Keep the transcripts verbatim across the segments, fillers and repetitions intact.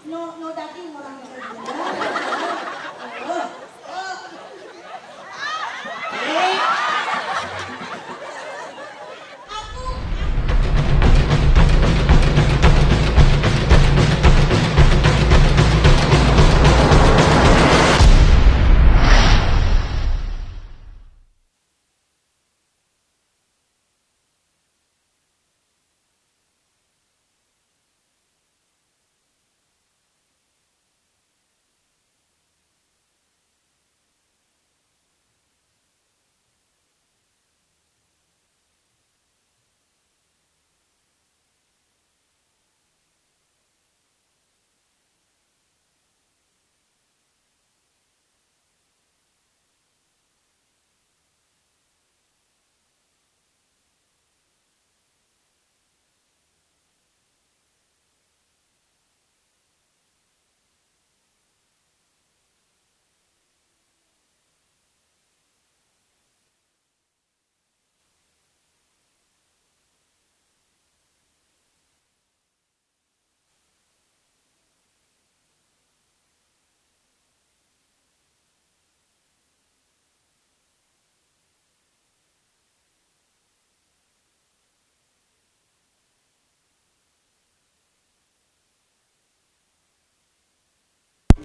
No, no daging orang itu.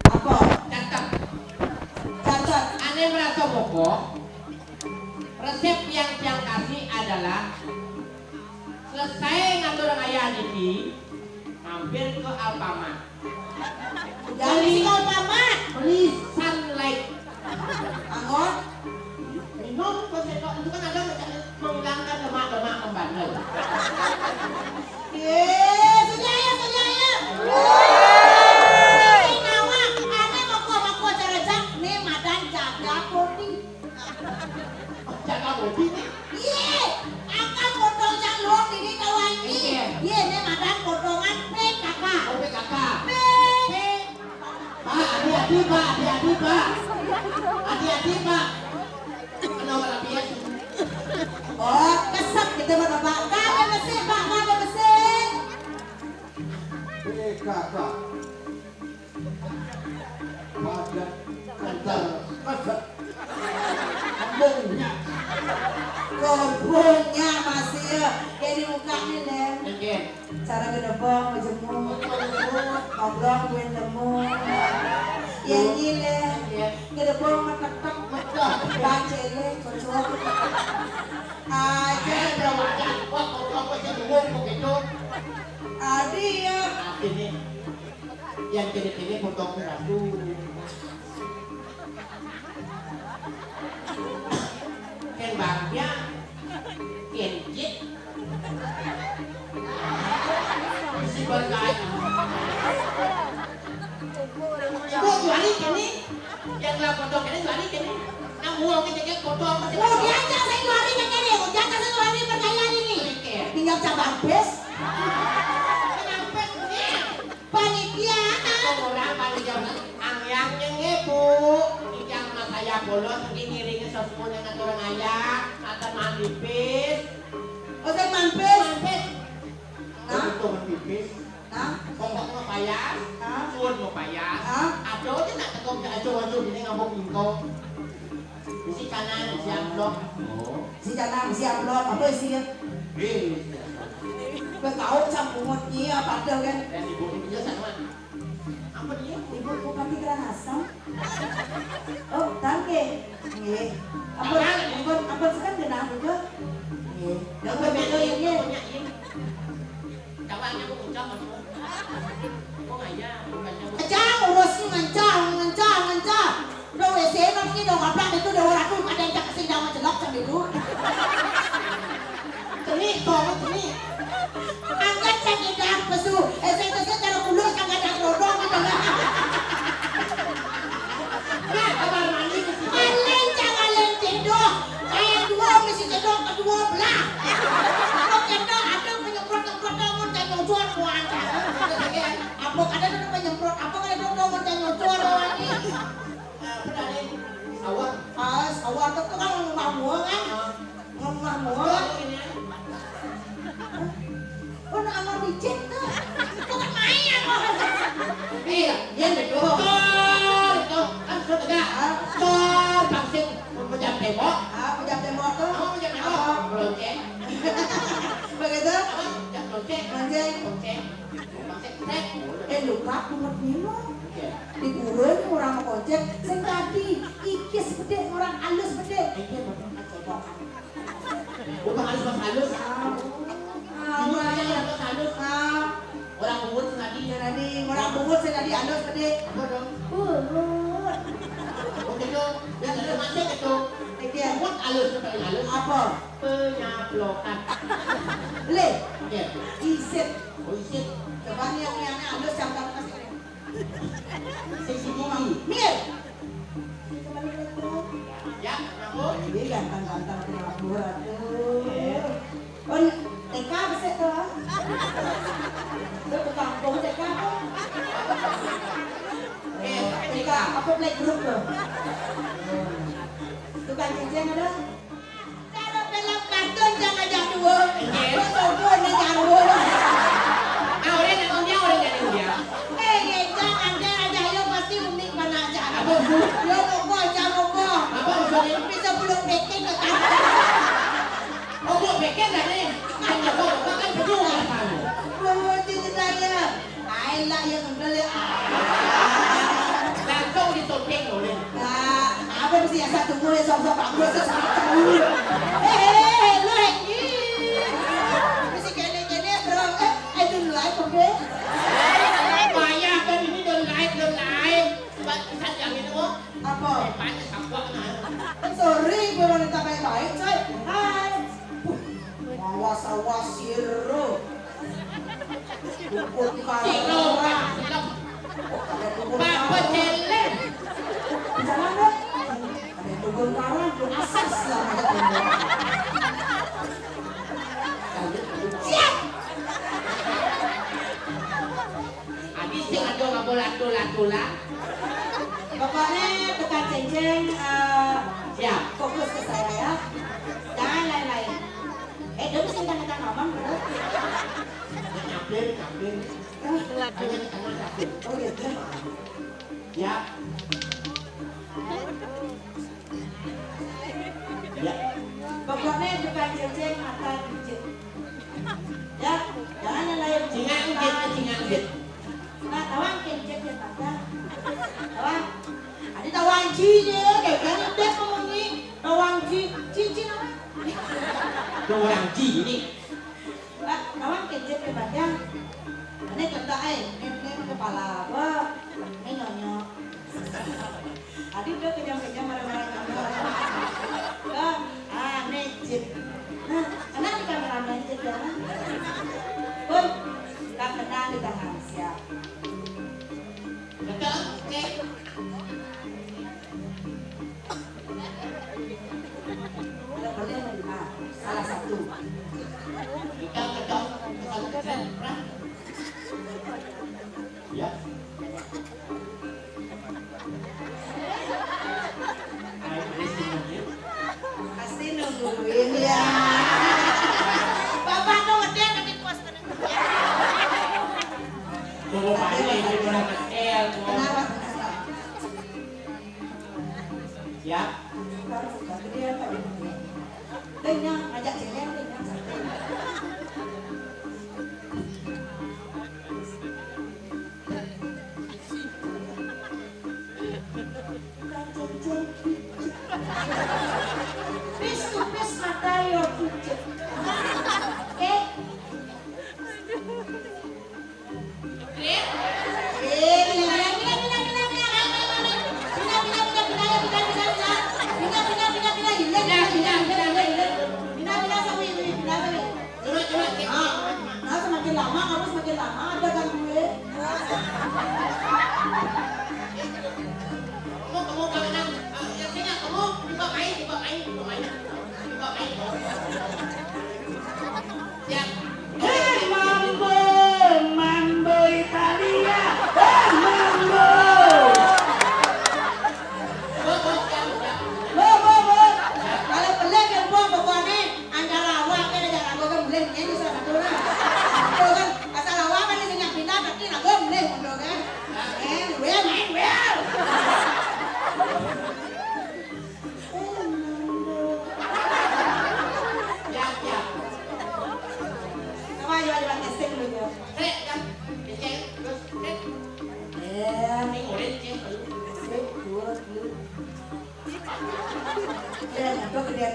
Apa? Catet. Catet. Ane merasa mogok, resep yang tiang kasih adalah selesai ngatur ngayah niki, mampir ke Alfamart. Jangan beli, ke Alfamart. Beli Sunlight. Anggur. Minum, kok sendok itu kan ada menghilangkan lemak-lemak pembandel. Ye, sudah ya, sudah ya. Ini nawa, ane mau gua, mau gua cara jak, nih madan jaga putih. Jaga bodi nih. Iye, angka potong cang luang dini kawan ni. Iye. Iye, ne madan potongan P K K. Oh, P K K. P. P. Pak, hati-hati, Pak, hati-hati, Pak. Hati-hati, Pak. Kena orang biasa. Oh, kesek gitu, Bapak. Kagak mesin, Pak, kagak mesin. P K K. Padat, kental, padat. Kembungnya. Kembungnya masih ya. Jadi muka nih, Lem. Oke. Cara gedebong, majemuk. Betul, betul. Ngobrol, buin temu. Ya, ini, Lem. Iya. Gedebong, metek-tek. Betul. Baca, Lem, cocok. Aja. Eh, udah baca. Wah, kalau apa sih bingung begitu? Adi ya. Adi nih. Yang kene-kene potong ratu. Ken bagja, ken jit. Si berkait. Ibu juali kene, yang lah potong kene juali kene. Nang uang kita kan potong. Oh, dia aja saya juali kene, dia aja saya juali percaya ini. Oke. Tinggal cabang pes. Kenapa? Panitia. Orang panitia. Angyang nyenge, Bu. Ijang mas saya bolos, mungkin ngiringi sesuatu dengan orang ayah, atau manipis. Oh, saya manipis. Manipis. Nah. Betul, manipis. Nah. Ngomong mau payas, nah. Suun mau payas. Nah. Ada aja nak tekong aja, aja ini ngambek bingkong. Isi kanan, isi amplop. Oh. Isi kanan, isi amplop. Apa isinya? Eh. Gue tahu cang pungut ni apa ada kan? Dan ibu dia sama. Apa dia? Ibu bukan pikiran asam. Oh, tangke. Nggih. Apa, apa, apa sekan genah juga? Nggih. Yang berbeda ini. Punya ini. Kawannya mau ucap apa? Kok ngayah? Bukannya mau. Kejang, urus ni, ngencang, ngencang, ngencang. Udah W C, nanti dong, apa itu udah orang tuh, ada yang cakap sing dalam celok, sambil itu. Cengik, kok, cengik. Angkat cengik dah, pesu. Eh, saya kesel cara kuluk, sangat dah rodong, gitu. Nah, kamar mandi ke sini. Paling jangan len cedok. Kayak dua, mesti cedok kedua belah. Kalau cedok, ada penyemprot-nyemprot, namun saya nyocor, mau aja. Apa ada tuh penyemprot, apa ada tuh, namun saya nyocor, mau aja. Apa tadi? Sawah. Ah, sawah tuh kan ngomong kan? Ah. Ngomong. Ini. Oh, nak amal pijit tuh. Bukan main, apa? Tembok. Ah, pejam tembok tuh. Apa pejam tembok? Apa? Lonceng. Begitu? Apa? Pejam lonceng. Lonceng. Lonceng. Lonceng. Eh, lupa aku mau minum. Oke. Di gurun orang mau kocek, sing tadi ikis bedik, orang alus bedik. Iya, betul. Cocok. Bukan halus, Mas, halus. Ah. Ini aja yang halus, halus. Ah. Orang bungut sing tadi. Ya, tadi orang bungut sing tadi halus tadi. Apa dong? Bungut. Oke, tuh. Yang tadi masih itu. Oke. Bungut halus, tuh paling halus. Apa? Penyaplokan. Le. Oke. Isit. Oh, isit. Coba nih yang, yang halus, jam kamu kasih. Sing siji. Mir. Ya, nyambung. Ini ganteng-ganteng pengaburan tuh. Iya. Kon T K besok tuh. Lu ke kampung T K tuh. Eh, T K. T K, apa playgroup tuh? Tukang cincin ada? Cara film kartun jangan jadul. Iya. Lu sombong nih jadul. Ah, orang yang punya, orang yang punya. Eh, iya, jangan, dia aja, ayo, pasti unik mana aja. Apa, Bu? Yo, moko, aja, moko. Apa maksudnya? Bisa belum bikin, kan? Oh, belum bikin, kan, nih? Kan, ya, kok, kan, berdua, kan? Belum, cerita, ya. Lain lah, ya, enggak, ya. Langsung disyuting, boleh. Nah, apa mesti ya, satu mulai, sok-sok, bagus, terus, eh, eh, eh, lu, Hengki. Mesti kene-kene, bro. Eh, I don't like, oke? Payah kan ini don't like, don't like. Coba bisa yang itu, oh. Apa? Banyak sampah, nah. Sorry, gue wanita baik-baik, coy. Hai. Awas, awas, siro. Dukun Siro, karang. Siro. Ada dukun Papa karang. Celeng. Di sana ada. Ada dukun karang, dukun asas lah, ada dukun. Siap. Adi sing ada ngabul atul-atulan. Pokoknya tukang cincin, eh, Siap. Fokus ke saya ya. Jangan lain-lain. Eh, dia mesti tanda tanaman, bro. Nyapir, nyapir. Hah? Hanya di tengah nyapir. Oh, gitu. Ya. Ya. Pokoknya tukang cincin mata cincin. Ya, jangan yang lain. Cingak inggit, cingak inggit. Nah, tawang kencet ya, Tante. Tawang. Ada tawang ji ya, kayak kan dia ngomongnya. Tawang ji, cincin apa? Tawang ji ini. Nah, tawang kencet ya, Tante. Ini contoh, eh, ini, ini kepala apa? Ini nyonyok. Tadi udah kenyang-kenyang marah-marah nyamuk. Nah, ah, nejit. Nah, kena di kameramen jit ya. Pun, tak kena di tangan siap. Betul, oke. Kalau boleh, nah, salah satu. Kita ketemu, kita ketemu. Ya. Pasti nungguin ya. Bapak tuh gede ke di pos. Bapak ini di mana kecil. Kenapa? Siap. Gede apa? Kenyang, ngajak cewek kenyang. Face to face mata yo kucing. Eh.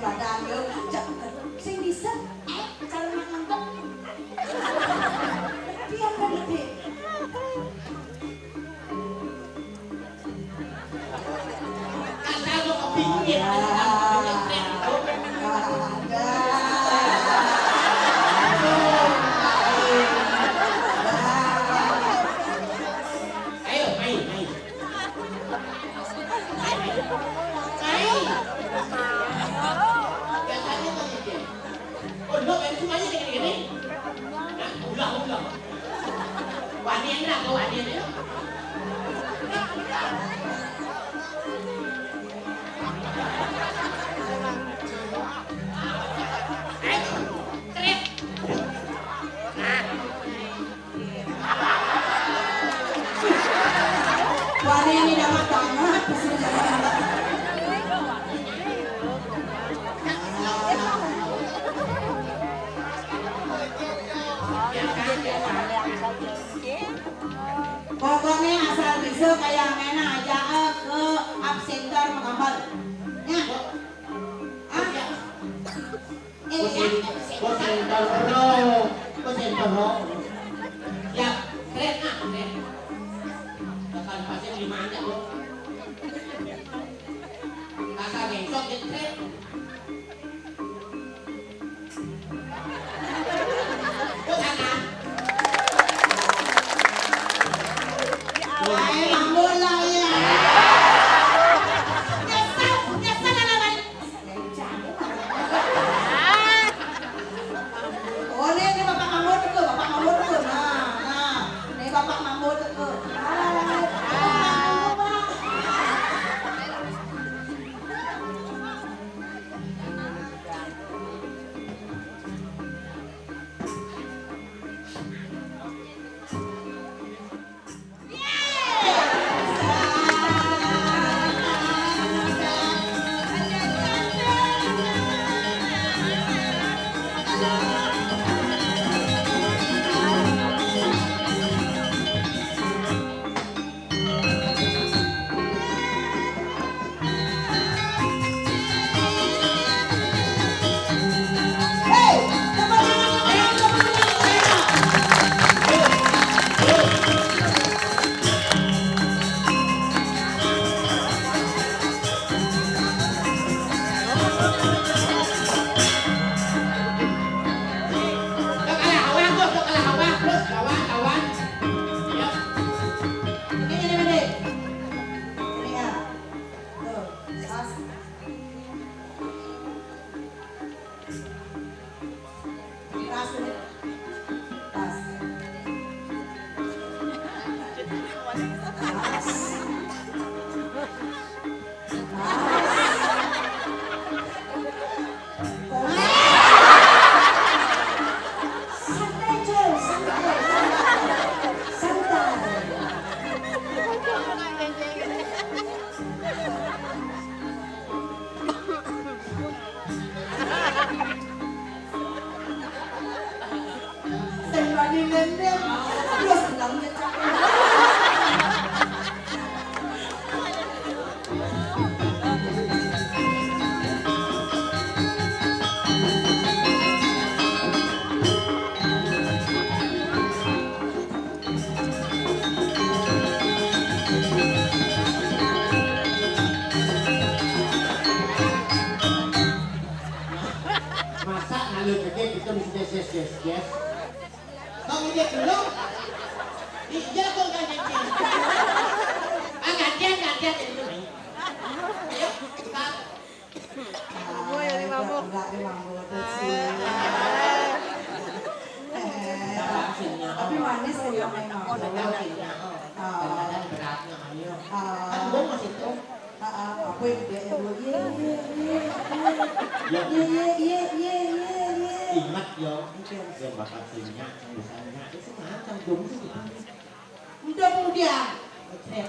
Badan yo, cak sing bisa, eh, cara nak ngambek. Pian kan gede. Kata lo kepingin, ada. Ayo, main, main. Main. Biasanya kan gitu. Oh, lo main semuanya gini-gini. Nah, ulang, ulang. Wanian lah, kau wanian ya. Wanian ini dapat banget. Pokoknya asal bisa kayak ngena aja, eh, ke absenter menggambar. Ya. Ah? Eh, ya. Kok senter ro? Kok senter ro? Ya, keren ah, keren. Bakal pasien lima aja lo. Kakak besok dia keren. Kok sana? Wae mambul lah ya. Nyesel, nyesel ala balik. Oh, ini, ini Bapak Mambul tuh, Bapak Mambul tuh. Nah, nah. Ini Bapak Mambul tuh. Hai. Hai, Bapak. Ini, ini, ini. Ini ya. Tuh, pas. Pas, ini. Pas. Pas. Pas. Santai, Cul, santai, santai, santai. Sing wani ngendem, terus bilangnya cakep. Masa nalur gede gitu mesti yes, yes, yes, yes. Kok ngejek dulu? Dijagong kan gantian. Ah, gantian, gantian. Ayo, kita. Kamu yang lima bu. Enggak, dia mah mulut sih. Eh, tapi manis sih yang memang. Oh, kadang-kadang beratnya, ayo. Ah. Kan gua masih tuh. Ah, ah, apa yang dia yang dulu? Iya, iya, iya, iya. Ya. Iya, iya, iya, iya, iya, iya. Ingat, yo. Oke. Yang bakal punya, yang bisa nyak, itu mah kan dong sih. Udah muda. Ngecrek.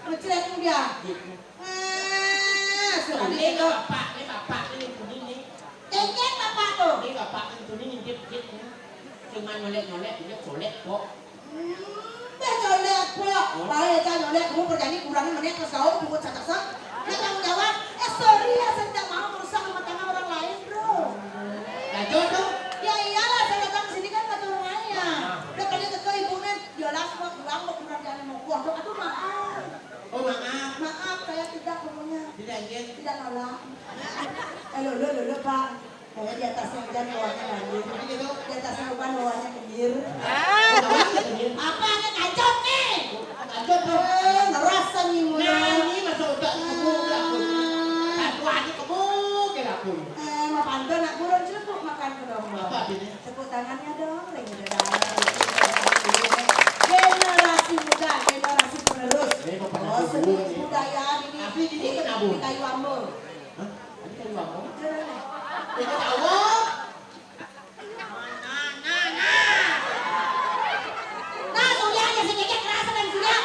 Ngecrek muda. Gitu. Ah, sudah. Ini bapak, ini bapak, ini kuning nih. Cengkeh bapak tuh. Ini bapak, ini kuning, ini dia, dia. Cuma nyolek-nyolek, dia colek kok. Hmm, dah nyolek pula. Oh. Baik, kan nyolek, kamu perjani kurangin menit, terus kau buku catatan. Dia tanggung jawab. Eh, sorry ya, saya tidak mau merusak rumah tangga Tidak, pokoknya. Tidak izin. Tidak nolak. Eh, lo, lo, lo, lo, Pak. Eh, di atasnya hujan, bawahnya banjir. Di atasnya hujan, bawahnya kenyir. Apa ada kacau nih? Kacau tuh. Eh, ngerasa nih mulai. Nah, ini masa udah kebuk, kebuk. Aku aja kebuk, ya, aku. Eh, mau pantun, nak burung celupuk makan ke domba. Apa artinya? Tepuk tangannya dong, lagi udah. Generasi muda, generasi penerus. Ini mau pada Oh, seni budaya ini. Tapi ini kenapa? Di kayu ambo. Hah? Ini kayu ambo? Iya. Ini tahu? Nah, nah, nah, nah. Nah, Surya aja si Keke kerasa dan Surya.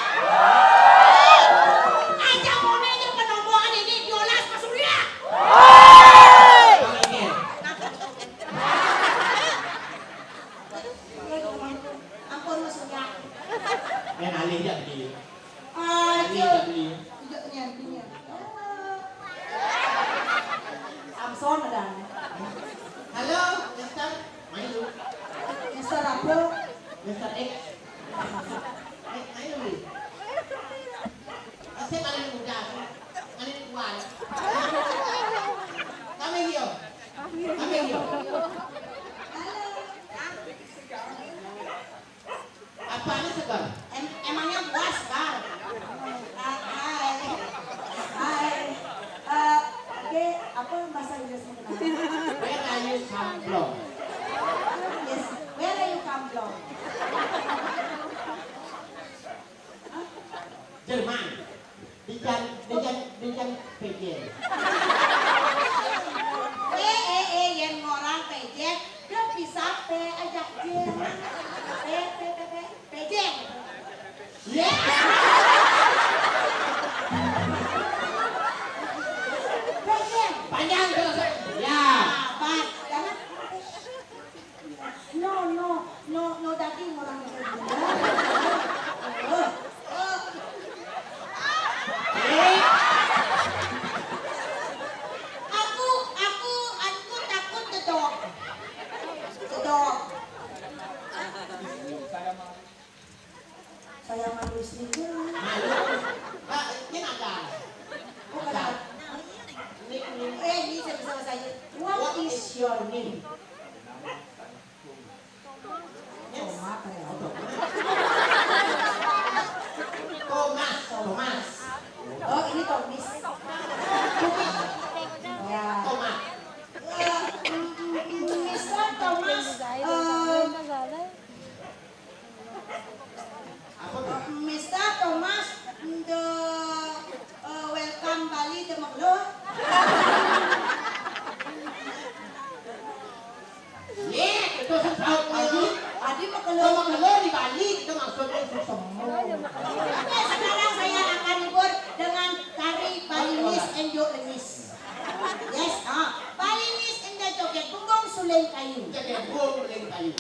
Aja mau aja penombokan ini diolas sama Surya. Oke. Ampun, Mas Uya. Yang alih jak beli. Alih jak beli. Tidak nyantinya. Samson ada. Halo, Mister Mailu. Mister apa? Mister X. X Mailu. Saya paling muda, paling kuat. Kami dia. Kami dia. Halo. Apanya segar? Em- emangnya puas, Bar? Ah, hai. Hai. Eh, oke, apa bahasa Inggrisnya kenapa? Where are you come from? Yes, where are you come from? Jerman. Bijan, bijan, bijan P J. Eh, eh, eh, yang orang P J, dia bisa P aja, J. P, P, P, P, P J. Ya. P J. Panjang terus. Ya. Nah, pas. Jangan. No, no, no, no daging orang itu. Aku, aku, aku takut dedok. Dedok. Saya malu sendiri. Malu. Pak, ini ada. Oh, ada. Ini, ini. Eh, ini saya bisa bahasa Inggris. What is your name? Yes. Tomat, ya. Oh, Tomat. Tomas, Tomas. Oh, ini Tomis. Ya. Tomat. Eh, Mister Thomas, eh, Mister Thomas, the, eh, welcome Bali, the Mekelur. Ye, kita sesahut lagi. Adi Mekelur. Mekelur di Bali, kita maksudnya sesemu. Oke, sekarang saya akan hibur dengan tari Balinese Enjuk Lengis. Yes, ah. Balinese enda joget punggung suling kayu. Joget punggung suling kayu.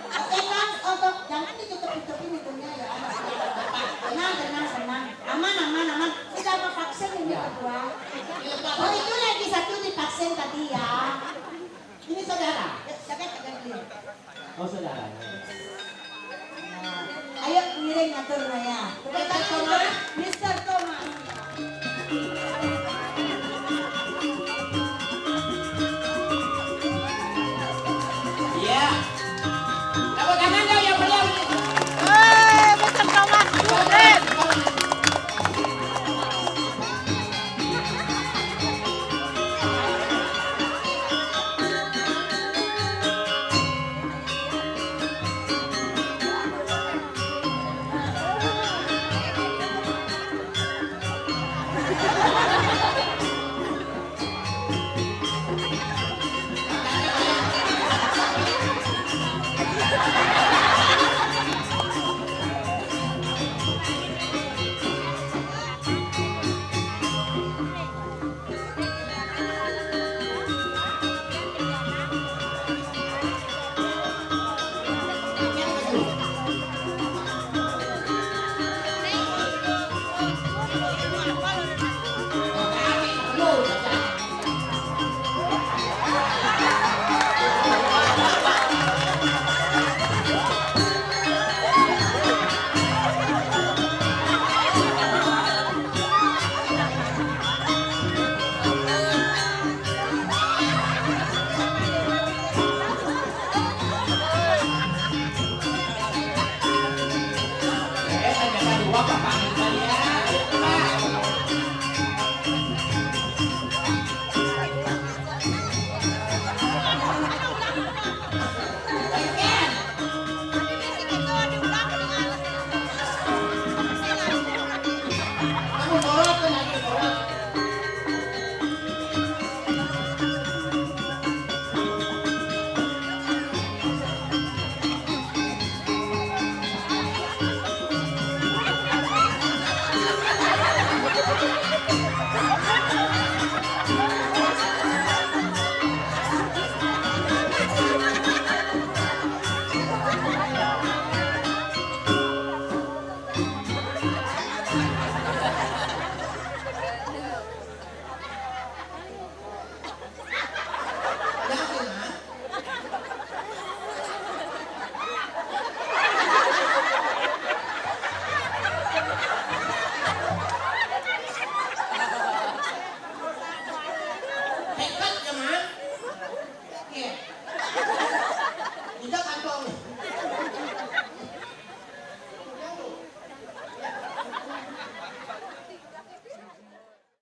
Oke, Kang, untuk, jangan ditutup-tutupin itunya ya. Tenang, tenang, tenang. Aman, aman, aman. Sudah mau vaksin ini, ya, kedua. Iya, Pak. Oh, itu lagi satu divaksin tadi ya. Ini saudara. Ya, siapa yang pegang dia? Oh, saudara. Ayo, ngiring ngatur, Naya. Tepuk tangan untuk Mister Thomas. Iya. Tepuk tangan dong yang meriah. Hei, Mister Thomas, keren. Ê.